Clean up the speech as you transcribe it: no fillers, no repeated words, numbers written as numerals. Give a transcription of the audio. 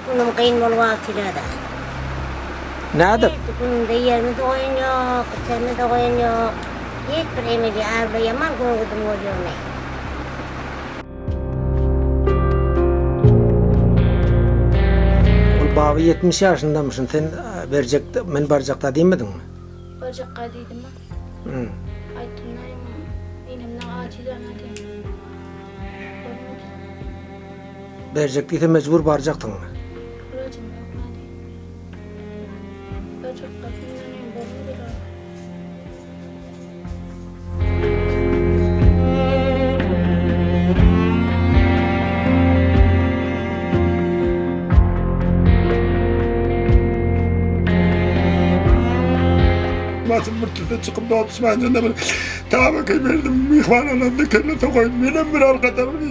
Günüm kyn bolup alçylýada. Nädip? Günümde ýerimiz goýun ýok, içerimiz goýun ýok. Hiç bir emeli arda ýaman gün-güdüm bolýar. Ol baba 70 ýaşyndamyşyn, sen berjek, men barjakda diýmediňmi? Barjakga diýdim. Aýtdym naýym, enemden ajiz ana diýdim. Bolmady. Berjek diýse mejbur barjakdyňmy? Alajym ýok nädeýin. Barjakga diýdim, bolmady. Basym mürtüde çykyp dogdusmanjanda bir tabaka berdim. Myhman alanda kelle sokaýyn. Menem bir arka tarapy.